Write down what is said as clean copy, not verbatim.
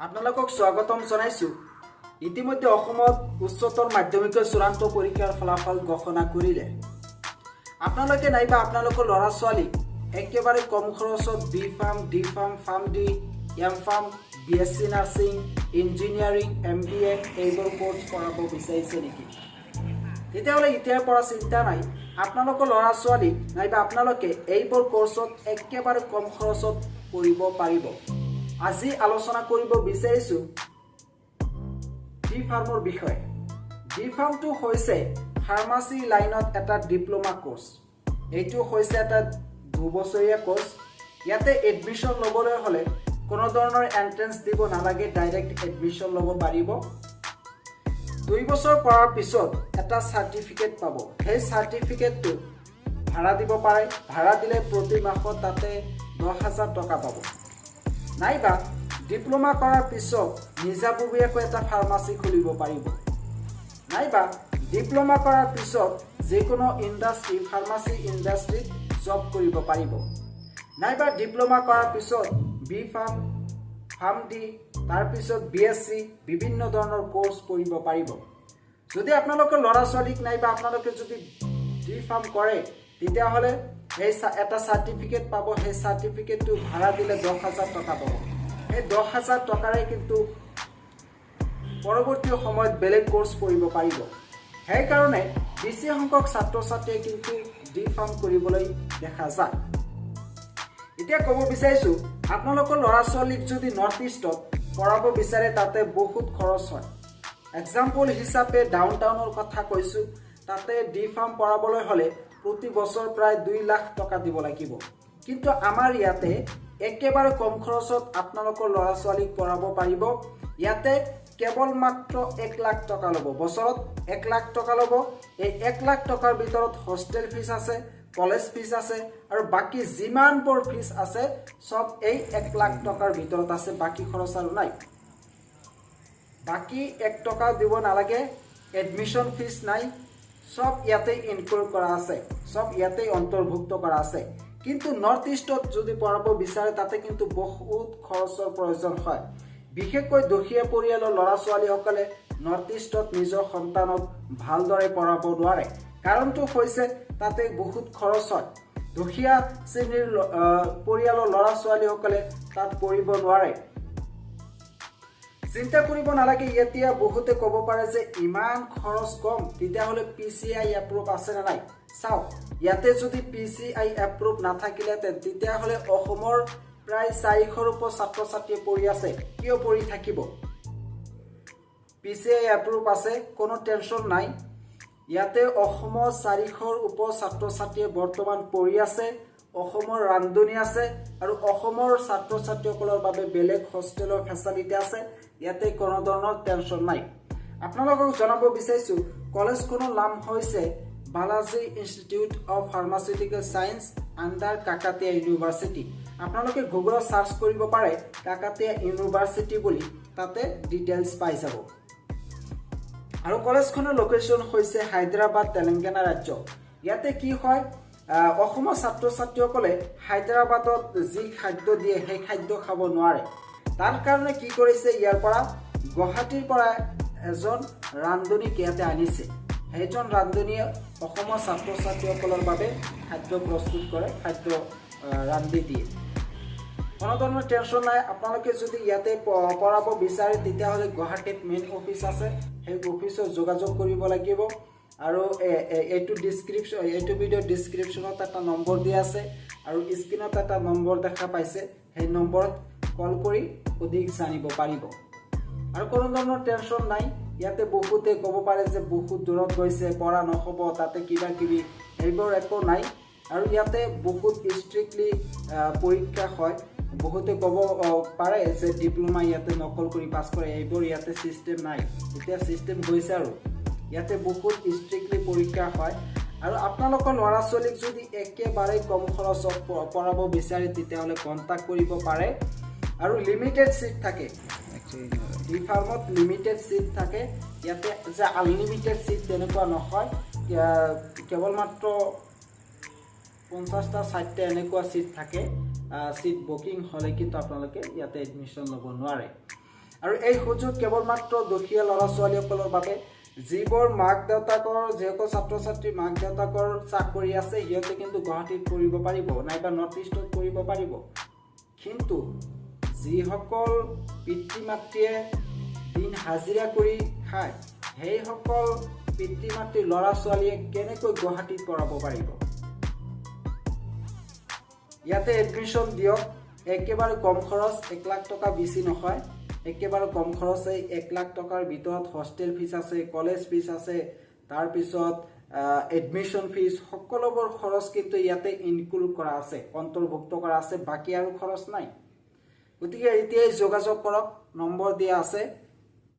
আপোনালোকক স্বাগতম জনাইছোঁ। ইতিমধ্যে অসমত উচ্চতৰ মাধ্যমিকৰ চূড়ান্ত পৰীক্ষাৰ ফলাফল ঘোষণা কৰিলে। আপোনালোকে নাইবা আপোনালোকৰ ল'ৰা ছোৱালীক একেবাৰে কম খৰচত B farm, D farm, farm D, M farm, B S C nursing, engineering, MBA এইবোৰ কোৰ্চ কৰাব বিচাৰিছে নেকি? তেতিয়াহ'লে এতিয়াৰ পৰা চিন্তা নাই। আপোনালোকৰ ল'ৰা ছোৱালীক নাইবা আপোনালোকে এইবোৰ কোৰ্চত একেবাৰে কম খৰচত পঢ়িব পাৰিব। আজি আলোচনা কৰিব বিচাৰিছোঁ ডি ফাৰ্মৰ বিষয়ে। ডি ফাৰ্মটো হৈছে ফাৰ্মাচী লাইনত এটা ডিপ্ল'মা কোৰ্চ। এইটো হৈছে এটা 2 বছৰীয়া কোৰ্চ। ইয়াতে এডমিশ্যন ল'বলৈ হ'লে কোনো ধৰণৰ এণ্ট্ৰেঞ্চ দিব নালাগে, ডাইৰেক্ট এডমিশ্যন ল'ব পাৰিব। 2 বছৰ পঢ়াৰ পিছত এটা চাৰ্টিফিকেট পাব। সেই চাৰ্টিফিকেটটো ভাড়া দিব পাৰে। ভাড়া দিলে প্ৰতি মাহত তাতে 10,000 টকা পাব। নাইবা ডিপ্ল'মা কৰাৰ পিছত নিজাববীয়াকৈ এটা ফাৰ্মাচী খুলিব পাৰিব। নাইবা ডিপ্ল'মা কৰাৰ পিছত যিকোনো ইণ্ডাষ্ট্ৰী, ফাৰ্মাচী ইণ্ডাষ্ট্ৰীত জব কৰিব পাৰিব। নাইবা ডিপ্ল'মা কৰাৰ পিছত বি ফাৰ্ম, ফাৰ্ম ডি, তাৰপিছত বিএছচি, বিভিন্ন ধৰণৰ কোৰ্চ পঢ়িব পাৰিব। যদি আপোনালোকৰ ল'ৰা ছোৱালীক নাইবা আপোনালোকে যদি ডি ফাৰ্ম কৰে, তেতিয়াহ'লে সেই এটা চাৰ্টিফিকেট পাব। সেই চাৰ্টিফিকেটটো ভাড়া দিলে 10,000 টকা পাব। সেই 10,000 টকাৰে কিন্তু পৰৱৰ্তী সময়ত বেলেগ কোৰ্চ পঢ়িব পাৰিব। সেইকাৰণে বেছি সংখ্যক ছাত্ৰ ছাত্ৰীয়ে কিন্তু ডি ফাৰ্ম কৰিবলৈ দেখা যায়। এতিয়া ক'ব বিচাৰিছোঁ, আপোনালোকৰ ল'ৰা ছোৱালীক যদি নৰ্থ ইষ্টত পঢ়াব বিচাৰে, তাতে বহুত খৰচ হয়। এক্সাম্পল হিচাপে ডাউন টাউনৰ কথা কৈছোঁ, তাতে ডি ফাৰ্ম পঢ়াবলৈ হ'লে প্ৰতি বছৰ প্ৰায় 2 লাখ টকা দিব লাগিব। কিন্তু আমাৰ ইয়াতে একেবাৰে কম খৰচত আপোনালোকৰ ল'ৰা ছোৱালীক পঢ়াব পাৰিব। ইয়াতে কেৱল মাত্ৰ 1 লাখ টকা ল'ব, বছৰত 1 লাখ টকা ল'ব। এই 1 লাখ টকাৰ ভিতৰত হোষ্টেল ফিজ আছে, কলেজ ফিজ আছে আৰু বাকী যিমানবোৰ ফিজ আছে, চব এই 1 লাখ টকাৰ ভিতৰত আছে। বাকী খৰচ আৰু নাই। বাকী 1 টকাও দিব নালাগে। এডমিশ্যন ফিজ নাই, চব ইয়াতে ইনক্লুড কৰা আছে, চব ইয়াতেই অন্তৰ্ভুক্ত কৰা আছে। কিন্তু নৰ্থ ইষ্টত যদি পঢ়াব বিচাৰে, তাতে কিন্তু বহুত খৰচৰ প্ৰয়োজন হয়। বিশেষকৈ দুখীয়া পৰিয়ালৰ ল'ৰা ছোৱালীসকলে নৰ্থ ইষ্টত নিজৰ সন্তানক ভালদৰে পঢ়াব নোৱাৰে। কাৰণটো হৈছে তাতে বহুত খৰচ হয়। দুখীয়া শ্ৰেণীৰ পৰিয়ালৰ ল'ৰা ছোৱালীসকলে তাত পঢ়িব নোৱাৰে। চিন্তা কৰিব নালাগে। এতিয়া বহুতে ক'ব পাৰে যে ইমান খৰচ কম, তেতিয়াহ'লে পিচিআই এপ্ৰুভ আছে নে নাই? চাওক, ইয়াতে যদি পিচিআই এপ্ৰুভ নাথাকিলেহেঁতেন, তেতিয়াহ'লে অসমৰ প্ৰায় 400ৰ ওপৰ ছাত্ৰ ছাত্ৰীয়ে পঢ়ি আছে, কিয় পঢ়ি থাকিব? পিচিআই এপ্ৰুভ আছে, কোনো টেনশ্যন নাই। ইয়াতে অসমৰ 400ৰ ওপৰ ছাত্ৰ ছাত্ৰীয়ে বৰ্তমান পঢ়ি আছে। অসমৰ ৰান্ধনি আছে আৰু অসমৰ ছাত্ৰ ছাত্ৰীসকলৰ বাবে বেলেগ হোষ্টেলৰ ফেচিলিটি আছে। ইয়াতে কোনো ধৰণৰ টেনশ্যন নাই। আপোনালোকক জনাব বিচাৰিছোঁ, কলেজখনৰ নাম হৈছে Balaji institute of pharmaceutical science, under Kakatiya university. আপোনালোকে গুগলত চাৰ্চ কৰিব পাৰে কাকাতিয়া ইউনিভাৰ্চিটি বুলি, তাতে ডিটেইলছ পাই যাব। আৰু কলেজখনৰ লোকেশ্যন হৈছে হায়দৰাবাদ, তেলেংগানা ৰাজ্য। ইয়াতে কি হয়, অসমৰ ছাত্ৰ ছাত্ৰীসকলে হায়দৰাবাদত যি খাদ্য দিয়ে, সেই খাদ্য খাব নোৱাৰে। তাৰ কাৰণে কি কৰিছে, ইয়াৰ পৰা, গুৱাহাটীৰ পৰা এজন ৰান্ধনীক ইয়াতে আনিছে। সেইজন ৰান্ধনীয়ে অসমৰ ছাত্ৰ ছাত্ৰীসকলৰ বাবে খাদ্য প্ৰস্তুত কৰে, খাদ্য ৰান্ধি দিয়ে। কোনো ধৰণৰ টেনশ্যন নাই। আপোনালোকে যদি ইয়াতে পঢ়াব বিচাৰে, তেতিয়াহ'লে গুৱাহাটীত মেইন অফিচ আছে, সেই অফিচত যোগাযোগ কৰিব লাগিব। আৰু এইটো ভিডিঅ'ৰ ডিছক্ৰিপশ্যনত এটা নম্বৰ দিয়া আছে আৰু স্ক্ৰীণত এটা নম্বৰ দেখা পাইছে। সেই নম্বৰত কল কৰি অধিক জানিব পাৰিব। আৰু কোনো ধৰণৰ টেনশ্যন নাই। ইয়াতে বহুতে ক'ব পাৰে যে বহুত দূৰত গৈছে, পঢ়া নহ'ব তাতে, কিবা কিবি, সেইবোৰ একো নাই। আৰু ইয়াতে বহুত ষ্ট্ৰিক্টলি পৰীক্ষা হয়। বহুতে ক'ব পাৰে যে ডিপ্ল'মা ইয়াতে নকল কৰি পাছ কৰে, এইবোৰ ইয়াতে ছিষ্টেম নাই। এতিয়া ছিষ্টেম গৈছে আৰু ইয়াতে বহুত ষ্ট্ৰিক্টলি পৰীক্ষা হয়। আৰু আপোনালোকৰ ল'ৰা ছোৱালীক যদি একেবাৰে কম খৰচত পঢ়াব বিচাৰে, তেতিয়াহ'লে কণ্টেক্ট কৰিব পাৰে। আৰু লিমিটেড ছিট থাকে। ডি ফাৰ্মত লিমিটেড ছিট থাকে। ইয়াতে যে আনলিমিটেড ছিট, তেনেকুৱা নহয়। কেৱল মাত্ৰ 50টা, 60টা এনেকুৱা ছিট থাকে। ছিট বুকিং হ'লে কিন্তু আপোনালোকে ইয়াতে এডমিশ্যন ল'ব নোৱাৰে। আৰু এই সুযোগ কেৱল মাত্ৰ দুখীয়া ল'ৰা ছোৱালীসকলৰ বাবে, যিবোৰ মাক দেউতাকৰ, যিসকল ছাত্ৰ ছাত্ৰীৰ মাক দেউতাকৰ চাকৰি আছে, সিহঁতে কিন্তু গুৱাহাটীত পঢ়িব পাৰিব নাইবা নৰ্থ ইষ্টত পঢ়িব পাৰিব। কিন্তু যিসকল পিতৃ মাতৃয়ে দিন হাজিৰা কৰি খায়, সেইসকল পিতৃ মাতৃৰ ল'ৰা ছোৱালীয়ে কেনেকৈ গুৱাহাটীত পঢ়াব পাৰিব? ইয়াতে এডমিশ্যন দিয়ক, একেবাৰে কম খৰচ, 1 লাখ টকা বেছি নহয়, একেবাৰে কম খৰচ। এই 1 লাখ টকাৰ ভিতৰত হোষ্টেল ফিজ আছে, কলেজ ফিজ আছে, তাৰপিছত এডমিশ্যন ফিজ, সকলোবোৰ খৰচ কিন্তু ইয়াতে ইনক্লুড কৰা আছে, অন্তৰ্ভুক্ত কৰা আছে। বাকী আৰু খৰচ নাই। গতিকে এতিয়াই যোগাযোগ কৰক, নম্বৰ দিয়া আছে।